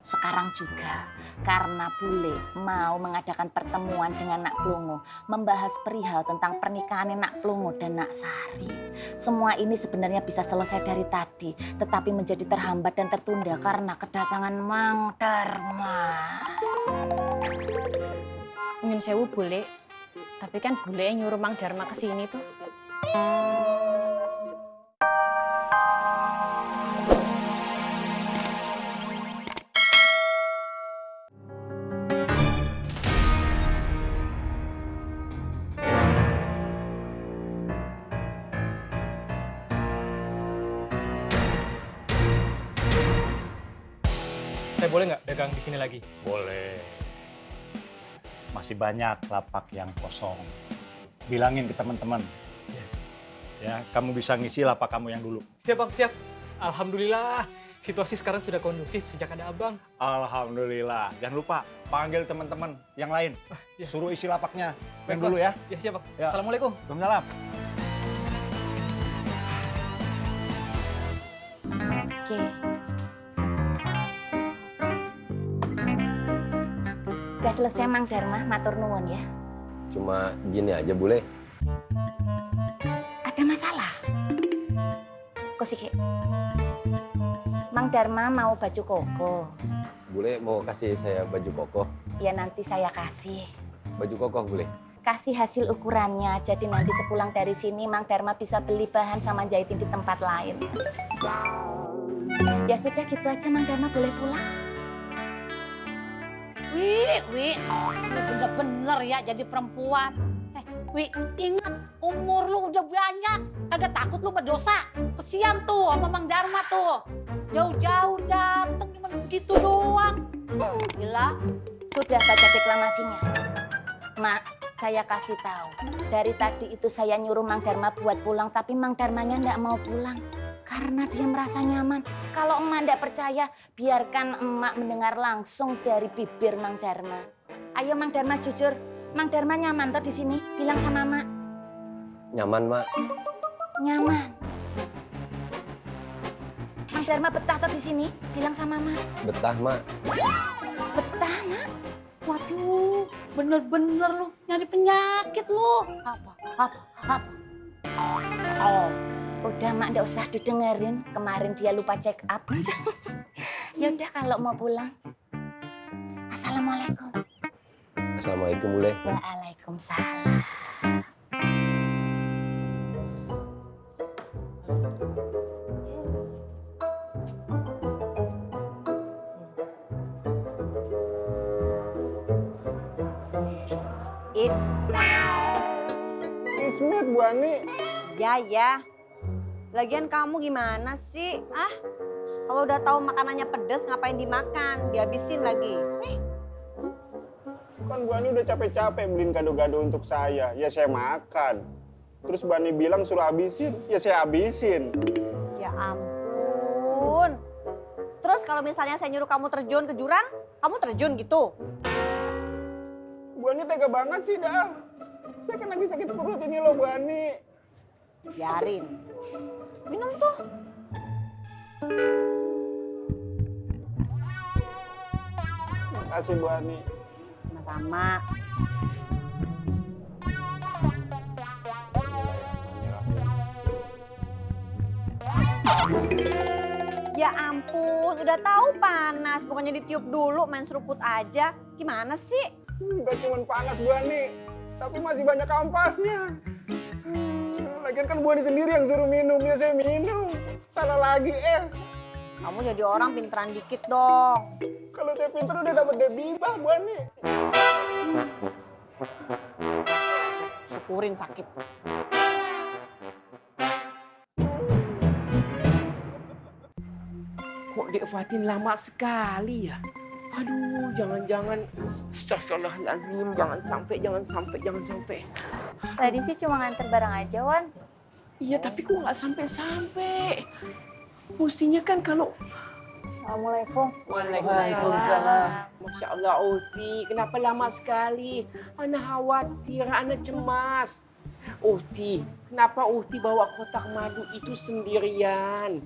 Sekarang juga, karena bule mau mengadakan pertemuan dengan Nak Plungo, membahas perihal tentang pernikahan Nak Plungo dan Nak Sari. Semua ini sebenarnya bisa selesai dari tadi, tetapi menjadi terhambat dan tertunda karena kedatangan Mang Dharma. Nyun sewu bule, tapi kan bule yang nyuruh Mang Dharma ke sini tuh. Saya boleh nggak dagang di sini lagi? Boleh. Masih banyak lapak yang kosong. Bilangin ke teman-teman. Ya, kamu bisa ngisi lapak kamu yang dulu. Siap bang, siap. Alhamdulillah, situasi sekarang sudah kondusif sejak ada abang. Alhamdulillah. Jangan lupa panggil teman-teman yang lain. Ya. Suruh isi lapaknya. Baik, Yang dulu Bang. ya. Ya siap bang. Ya. Assalamualaikum. Waalaikumsalam. Oke. Udah selesai Mang Dharma, matur nuwun ya. Cuma gini aja boleh. Ada masalah? Kok sih, Mang Dharma mau baju koko. Boleh mau kasih saya baju koko. Ya nanti saya kasih. Baju koko boleh. Kasih hasil ukurannya, jadi nanti sepulang dari sini Mang Dharma bisa beli bahan sama jahitin di tempat lain. Ya sudah gitu aja Mang Dharma boleh pulang. Wi, lu bener-bener ya jadi perempuan. Wi, ingat umur lu udah banyak. Kagak takut lu berdosa. Kesian tuh sama Mang Dharma tuh. Jauh-jauh dateng cuma begitu doang. Gila. Sudah baca deklamasinya. Mak, saya kasih tahu. Dari tadi itu saya nyuruh Mang Dharma buat pulang, tapi Mang Dharmanya ndak mau pulang. Karena dia merasa nyaman. Kalau emak ndak percaya, biarkan emak mendengar langsung dari bibir Mang Dharma. Ayo Mang Dharma jujur, Mang Dharma nyaman toh di sini? Bilang sama emak. Nyaman, Mak. Nyaman. Mang Dharma betah toh di sini? Bilang sama emak. Betah, Mak. Betah, Mak. Waduh, bener-bener lu nyari penyakit lu. Apa? Oh, udah Mak ndak usah didengerin. Kemarin dia lupa check up. Ya udah kalau mau pulang. Assalamualaikum. Assalamualaikum boleh. Waalaikumsalam. Ismet, Bu Ani. Ya. Lagian kamu gimana sih? Kalau udah tahu makanannya pedes ngapain dimakan? Dihabisin lagi. Kan Bu Ani udah capek-capek beliin gado-gado untuk saya. Ya saya makan. Terus Bu Ani bilang suruh habisin. Ya saya habisin. Ya ampun. Terus kalau misalnya saya nyuruh kamu terjun ke jurang, kamu terjun gitu? Bu Ani tega banget sih dah. Saya kan lagi sakit perut ini loh Bu Ani. Biarin. Minum tuh. Makasih Bu Ani. Sama-sama. Ya ampun, udah tahu panas. Bukannya ditiup dulu, main seruput aja. Gimana sih? Gak cuma panas Bu Ani, tapi masih banyak ampasnya. Lagian kan Bu Ani sendiri yang suruh minum, ya saya minum. Salah lagi Kamu jadi orang pinteran dikit dong. Kalau saya pinter udah dapet debibah Bu Ani. Syukurin sakit. Kok Dek Fatin lama sekali ya? Aduh, jangan-jangan astagfirullahaladzim, jangan sampai. Tadi sih cuma nganter barang aja, Wan. Iya, tapi kok nggak sampai-sampai? Mestinya kan kalau... Assalamualaikum. Waalaikumsalam. Masya Allah, Uti, kenapa lama sekali? Ana khawatir, Ana cemas. Uti, kenapa Uti bawa kotak madu itu sendirian?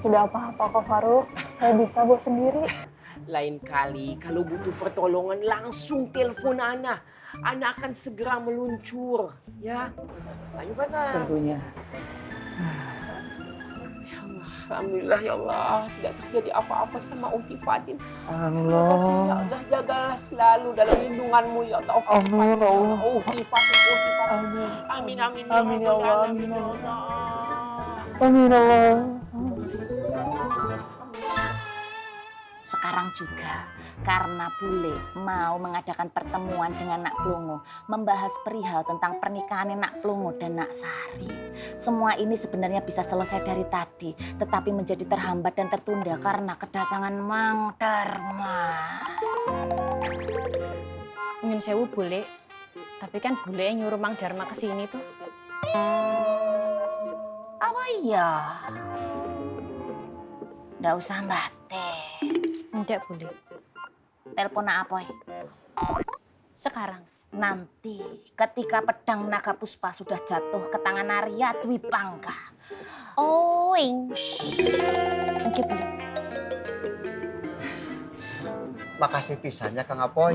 Tidak apa-apa kok Faruk, saya bisa bawa sendiri. Lain kali kalau butuh pertolongan langsung telepon Ana. Ana akan segera meluncur, ya. Ayo Ana. Tentunya. Ya Allah, alhamdulillah ya Allah, tidak terjadi apa-apa sama Uti Fatin. Alhamdulillah. Terima kasih ya Allah, jagalah selalu dalam lindunganmu ya Allah. Amin ya Allah. Uti Fatin, Uti Fatin. Amin. Amin, amin, Amin ya Allah, amin ya amin. Allah. Amin Allah. Sekarang juga karena bule mau mengadakan pertemuan dengan Nak Plungo, membahas perihal tentang pernikahan Nak Plungo dan Nak Sari. Semua ini sebenarnya bisa selesai dari tadi, tetapi menjadi terhambat dan tertunda karena kedatangan Mang Darma. Nyun sewu bule, tapi kan bule yang nyuruh Mang Darma ke sini tuh. Apa iya? Nggak usah batik. Enggak bule. Telepon apa? Sekarang. Nanti ketika pedang naga puspa sudah jatuh ke tangan Arya Dwi Pangga. Oing. Oke bule. Makasih pisannya Kang Apoy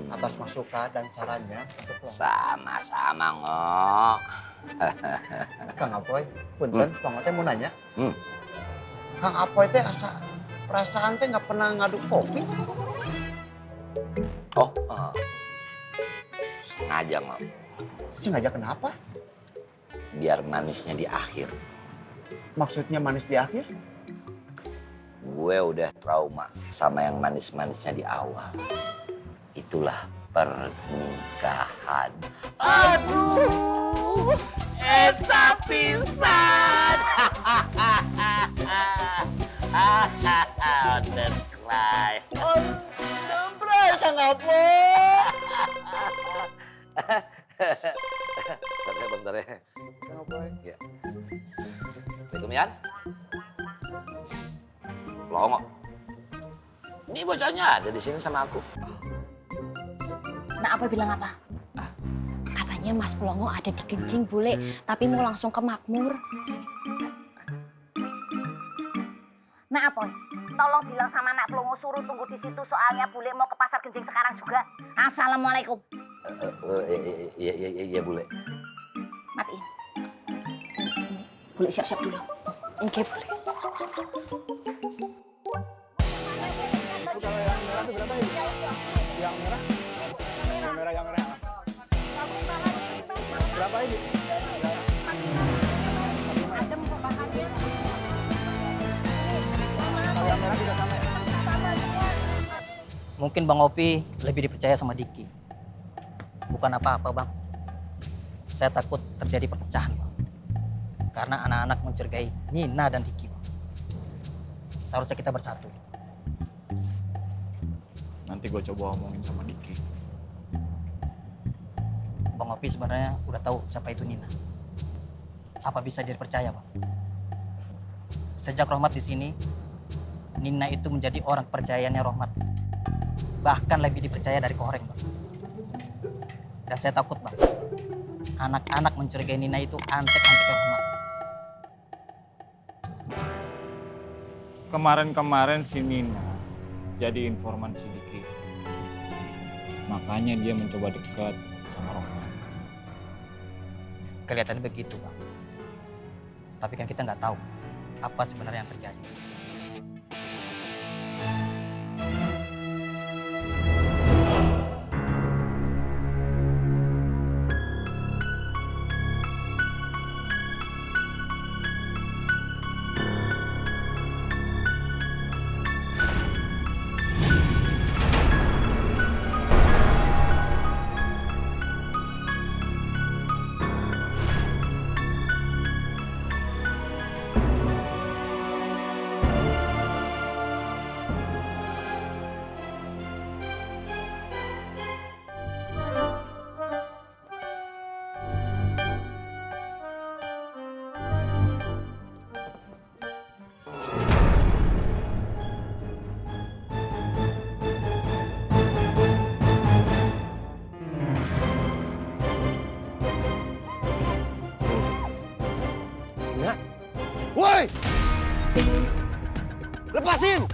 atas masukan dan sarannya untuk Sama-sama Ngok. Kang Apoy, punten, Bang Teh mau nanya. Kang Apoy teh asa perasaan teh nggak pernah ngaduk kopi. Oh, sengaja Ngok. Sengaja kenapa? Biar manisnya di akhir. Maksudnya manis di akhir? Gue udah trauma sama yang manis-manisnya di awal. Itulah pernikahan. Aduh, eta pisan. Don't cry. Don't cry, Kang Apoy. Bentar ya. Kang Apoy. Ya. Assalamualaikum Yan. Pelongo. Ini bocahnya ada di sini sama aku. Nak apa bilang apa? Katanya Mas Pelongo ada di Kencing bule, tapi mau langsung ke Makmur. Nak apa? Tolong bilang sama Nak Plungo suruh tunggu di situ soalnya bule mau ke pasar Genjing sekarang juga. Assalamualaikum. Iya bule. Matiin. Bule siap-siap dulu. Oke bule. Yang merah? Yang merah. Berapa ini? Adem kok bahannya. Yang merah juga sama ya? Mungkin Bang Opi lebih dipercaya sama Diki. Bukan apa-apa Bang. Saya takut terjadi perpecahan Bang. Karena anak-anak mencurigai Nina dan Diki Bang. Seharusnya kita bersatu. Nanti gue coba omongin sama Diki. Bang Opi sebenarnya udah tahu siapa itu Nina. Apa bisa dipercaya Bang? Sejak Rohmat di sini, Nina itu menjadi orang kepercayaannya Rohmat. Bahkan lebih dipercaya dari Koreng Bang. Dan saya takut Bang, anak-anak mencurigai Nina itu antek-anteknya Rohmat. Kemarin-kemarin si Nina jadi informan si Diki. Makanya dia mencoba dekat sama Rohmat. Kelihatannya begitu Bang. Tapi kan kita nggak tahu apa sebenarnya yang terjadi. Woi! Lepasin!